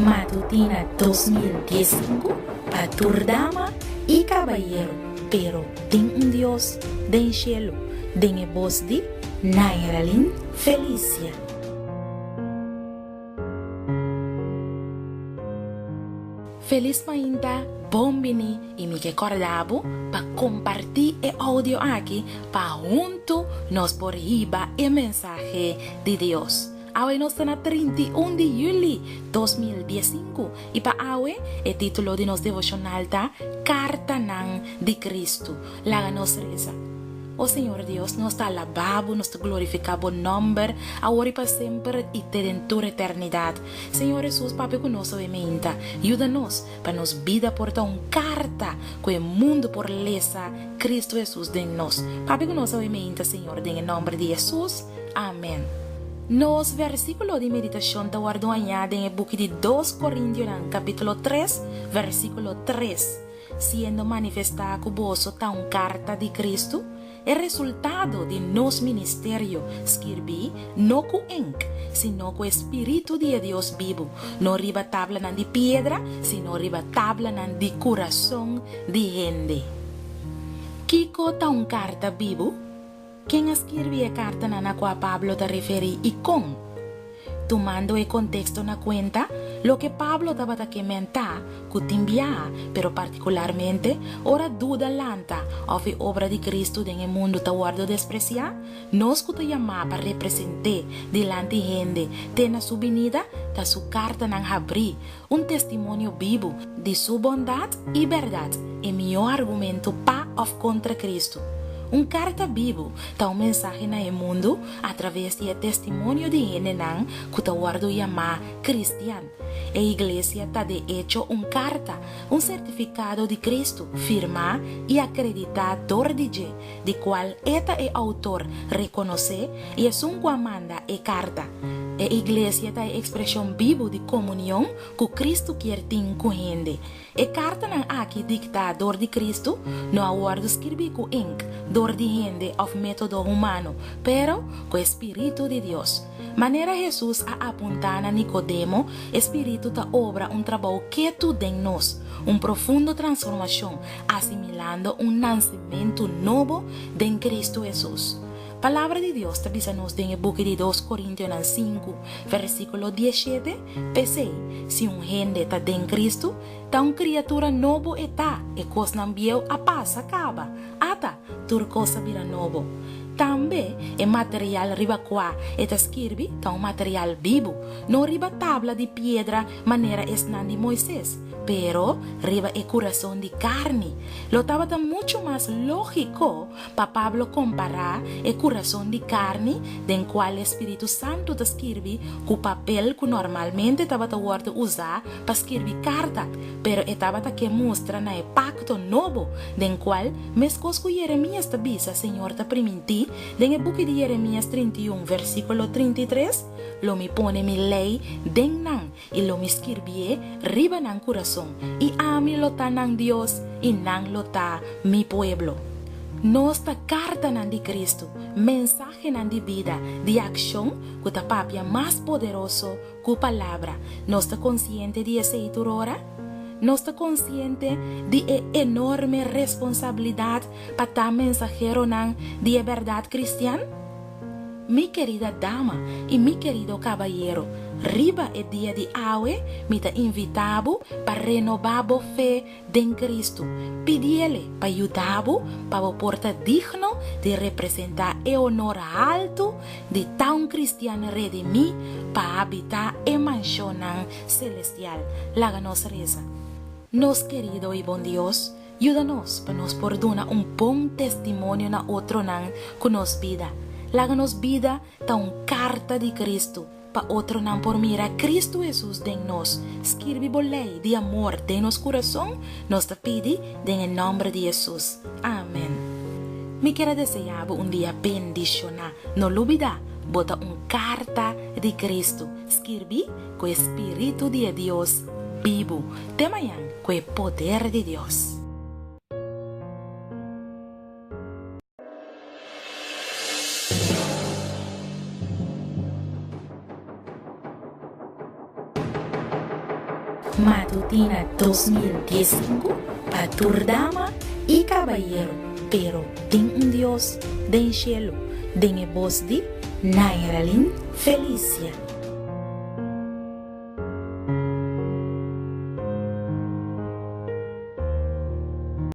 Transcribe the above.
Matutina 2015 pa tur dama i kabayero, pero tin un Dios den shelu, den e bos di Nairalyn Felicia. Felis mainta, bon bini i mi ke kòrda bo pa kompartí e oudio aki pa huntu nos por hiba e mensahe di Dios. Awe nos ta na 31 di yüli 2015 i pa awe e título di nos devoshonal ta Kartanan di Kristu. Laga nos resa. O Señor Dios, nos ta alabá bo, nos ta glorifiká bo nòmber awor i pa semper i te den tur eternidat. Señor Hesus, papia ku nos awe meinta. Yuda nos pa nos bida por ta un karta ku e mundu por lesa Kristu Hesus den nos. Papia ku nos awe meinta, Señor, den e nòmber di Hesus. Amèn. Nos versíkulo di meditashon ta wòrdu hañá den e buki di Dos Korintionan, kapítulo tres, versíkulo tres. Siendo manifestá ku boso ta un karta di Kristu, e resultado di nos ministerio skirbí no ku ink, sino ku e spiritu di e Dios bibu, no riba tablanan di piedra, sino riba tablanan di kurason di hende. Kiko ta un karta bibu? Ken a skirbi e kartanan na kua Pablo ta referí i kon? Tumando e konteksto na kuenta, loke Pablo tabata ke mentá ku tin biaha, pero partikularmente ora duda lanta òf e obra di Kristu den e mundu ta wòrdu despresiá, nos ku ta yamá pa represent'é dilanti hende te na su binida ta su kartanan habrí, un testimonio bibu di su bondat i bèrdat, e mihó argumento pa òf kontra Kristu. Un karta bibu ta un mensahe na e mundu atraves di e testimonio di hendenan ku ta wòrdu yamá kristian. E iglesia ta de echo un karta, un sertifikado di Kristu, firmá i akreditá dor di dje, di kual e ta e outor rekonosé i esun ku a manda e karta. E iglesia ta e ekspreshon bibu di komunion ku Kristu kier tin ku hende. E kartanan aki diktá dor di Kristu no a wòrdu skirbí ku ink dor di hende òf método humano, pero ku e spiritu di Dios. Manera Hesus a apuntá na Nikodemo, e spiritu ta obra un trabou ketu den nos, un profundo transformashon, asimilando un nansementu nobo den Kristu Hesus. Palabra di Dios ta bisa nos den e buki di Dos Korintionan sinku, versíkulo diesshete, P'esei, si un hende ta den Kristu, ta un kriatura nobo e ta, e kosnan bieu a pasa kaba, ata, tur kos a bira nobo. Tambe, e material riba kua e ta skirbi ta un material bibu, no riba tabla di piedra manera esnan di Moises, pero riba e kurason di karni. Lo tabata muchu mas lógiko Pa Pablo kompará e kurason di karni den kual e spiritu santu ta skirbi ku papel ku normalmente tabata wòrdu usá pa skirbi karta, pero e tabata ke mustra na e pakto nobo den kual, meskos ku Yeremías ta bisa Señor ta primintí den e buki di Yeremías 31 versíkulo 33, Lo mi pone mi lei den nan i lo mi skirbié riba nan kurason, i ami lo ta nan Dios i nan lo ta mi pueblo. Nos ta kartanan di Kristu, mensahenan di bida, di akshon ku ta papia mas poderoso ku palabra. Nos ta konsiente di esei tur ora? Nos ta konsiente di e enorme responsabilidat pa ta mensaheronan di e bèrdat kristian? Mi kerida dama i mi kerido kabayero, riba e dia di awe mi ta invitá bo pa renobá bo fe den Kristu. Pidiele pa yuda bo pa bo por ta digno di representá e honor haltu di ta un kristian redimí pa habitá e manshonnan selestial. Laga nos resa. Nos kerido i bon Dios, Yuda nos pa nos por duna un bon testimonio na otronan ku nos bida. Laga nos bida ta un karta di Kristu pa otronan por mira Kristu Hesus den nos. Skirbi bo lei di amor den nos kurason, nos ta pidi den e nòmber di Hesus. Amen. Mi kier a deseá bo un dia bendishoná. No lubidá, bo ta un karta di Kristu, skirbí ku e spiritu di e Dios bibu. Te mañan ku e poder di Dios. Matutina 2015 pa tur dama i kabayero, pero tin un Dios den shelu, den e bos di Nairalyn Felicia.